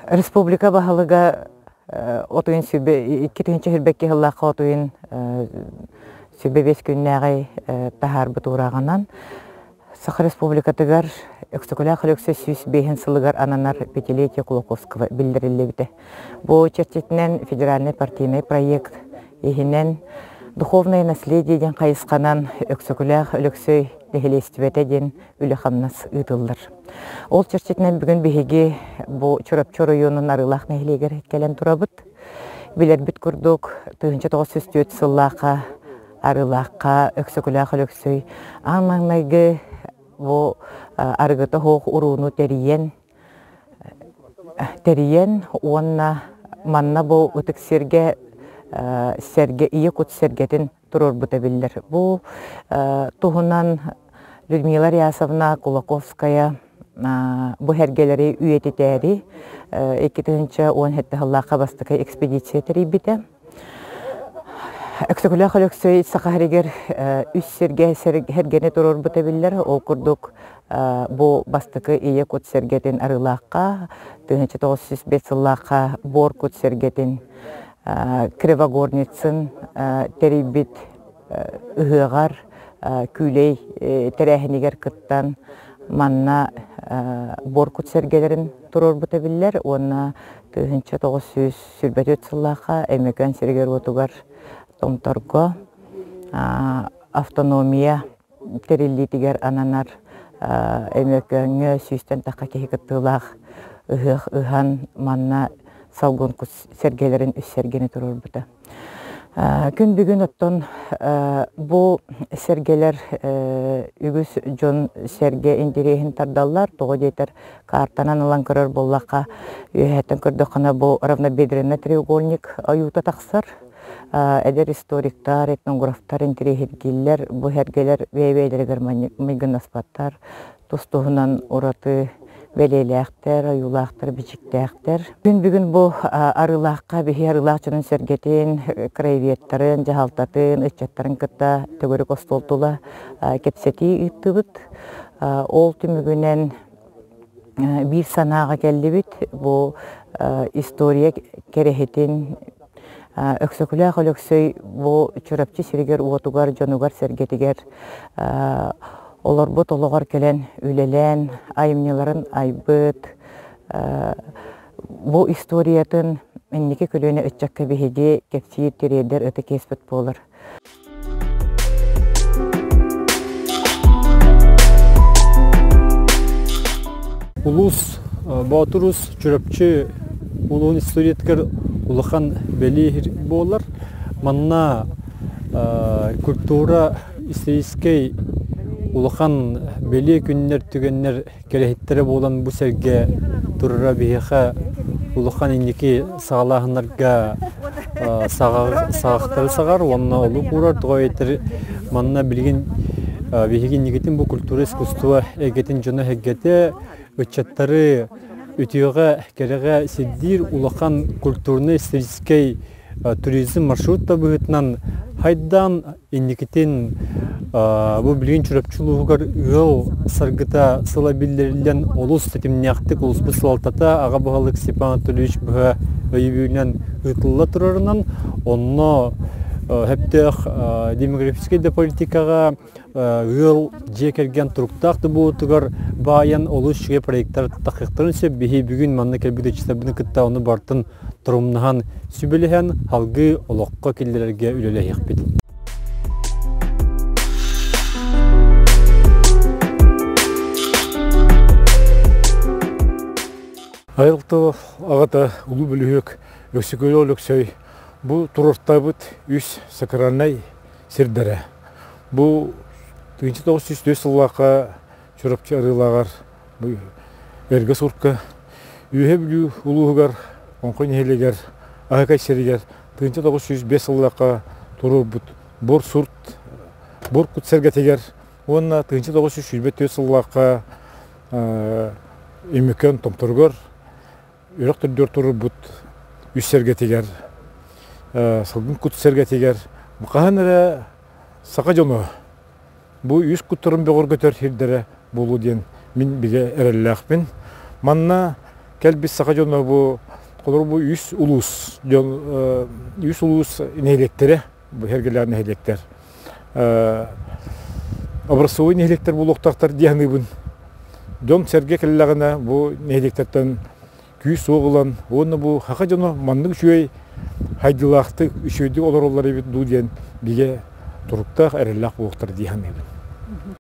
Республика баһылыга отуйун сүбэ 2022 сыллаахха отуйун сүбэ бес күннээҕи таһаарбыт уурааҕынан Саха Республикатыгар Өксөкүлээх Өлөксөй 105 сылыгар ананар пятилетие Кулаковского биллэриллибитэ. Бу чэрчитинэн федеральный партийнай проект иһинэн Духовное наследие диэн хайысханан Өксөкүлээх Өлөксөй нэһилиэстибэтэ диэн үлэ-хамнас ыытыллар. Ол чэрчитинэн бүгүн биһиги бу Чурапчы оройуонун Арыылаах нэһилиэгэр кэлэн турабыт. Билэрбит курдук, 1904 сыллаахха Арыылаахха Өксөкүлээх Өлөксөй аан маҥнайгы бу арыгыта суох урууну тэрийэн тэрийэн уонна манна бу ытык сиргэ сэргэ ийэ кут сэргэтин туруорбута биллэр. Бу туһунан Людмила Рясовна Кулаковская бу сэргэлэри үйэтитээри 2017 сыллаахха бастакы экспедиция тэрийбитэ. Өксөкүлээх Өлөксөй Саха сиригэр үс сиргэ сэргэни туруорбута биллэр. Ол курдук бу бастакы Ийэ кут сэргэтин Арыылаахха, 1905 сыллаахха Буор кут сэргэтин Кривогорницын тэрийбит ыһыаҕар күүлэй тэрээһинигэр кыттан манна буор кут сэргэлэрин туруорбута биллэр уонна 1924 сыллаахха Өймөкөөн сиригэр-уотугар Томторго автономия тэриллиитигэр ананар Өймөкөөҥҥө сүүстэн тахха киһи кыттыылаах ыһыах ыһан манна салгын кут сэргэлэрин үс сэргэни туруорбута. Күн бүгүн оттон бу сэргэлэр үгүс дьон сэргэ интэриэһин тардаллар. Тоҕо диэтэр картанан ылан көрөр буоллахха, үөһэттэн көрдөххүнэ бу равнобедренный треугольник ойуута тахсар. Эдэр историктар, этнографтар интэриэһиргииллэр, бу сэргэлэр бэйэ-бэйэлэригэр майгыннаспаттар, тус-туһунан ураты бэлиэлээхтэр, ойуулаахтар, бичиктээхтэр. Күн бүгүн бу Арыылаахха биһи Арыылаах дьонун сэргэтин, краеведтарын, дьаһалтатын, ыччаттарын кытта төгүрүк остуол тула кэпсэтии ыыттыбыт. Ол түмүгүнэн биир санааҕа кэллибит. Бу история кэрэһитин Өксөкүлээх Өлөксөй бу Чурапчы сиригэр-уотугар, дьонугар-сэргэтигэр олорбут олоҕор кэлэн үлэлээн, айымньыларын айбыт, бу историятын инники көлүөнэ ыччакка биһиги кэпсиир, тириэрдэр ытык иэспит буолар. Улуус Боотур Уус Чурапчы улууһун историятыгар улахан бэлиэ буолар. Манна культура историческай улахан бэлиэ күннэр түгэннэр кэрэһиттэрэ буолан бу сэргэ турара биһиэхэ улахан инники саҕалааһыннарга саҕахтары саҕар уонна олук уурар тоҕо эбэтэр манна билигин биһиги инникитин бу культура искусство эйгэтин дьоно эһэргэтэ ыччаттары үтүөҕэ кэрэҕэ сирдиир улахан культурнай историческай туризм маршрут да быһыытынан хайдаан инникитин бу билигин Чурапчы улууһугар ыал саргыта сыла биллэриллэн олус тэтимнээхтик улууспут салалтата аҕа баһылык Степан Анатольевич быһа өйөбүлүнэн ыытылла турарынан онно сөптөөх демографическай да политикаҕа ыал дьиэ кэргэн туруктаах да буолуутугар баайан олус үчүгэй проектар тахыахтарын сөп. Биһи бүгүн манна кэлбит ыччаттарбытын кытта ону барытын торумнаһан, сүбэлэһэн, салгыы олоххо киллэрэргэ үлэлэһиэхпит. Айылтылов аҕата Улуу Бөлүһүөк Өксөкүлэ Өлөксөй бу туруортаабыт үс сакральнай сирдэрэ. Бу 1904 сыллаахха Чурапчы Арыылааҕар Эргэ Сурка Үөһэ Бүлүү улууһугар Оҥхой нэһилиэгэр Аһыкай сиригэр 1905 сыллаахха туруорбут Бор Сурт Бор Кут сэргэтигэр уонна 1924 сыллаахха Өймөкөөн Томторугар Үрэх төрдүгэр турбут үс сэргэтигэр, салгын кут сэргэтигэр хаһан эрэ саха дьоно бу үс куттарын бөҕөргөтөр сирдэрэ буолуо диэн мин бигэ эрэллээхпин. Манна кэлбит саха дьоно бу холобур бу үс улуус дьон үс улуус нэһилиэктэрэ бу Сэргэлээх нэһилиэктэр образцовый нэһилиэктэр буолуохтаахтар дии саныыбын. Дьон-сэргэ кэллэҕинэ бу нэһилиэктэртэн күүс-уох ылан уонна бу саха дьоно маннык үчүгэй хайдыылаахтык үчүгэйдик олороллор эбит дуу диэн бигэ туруктаах эрэллээх буолуохтар дии саныыбын.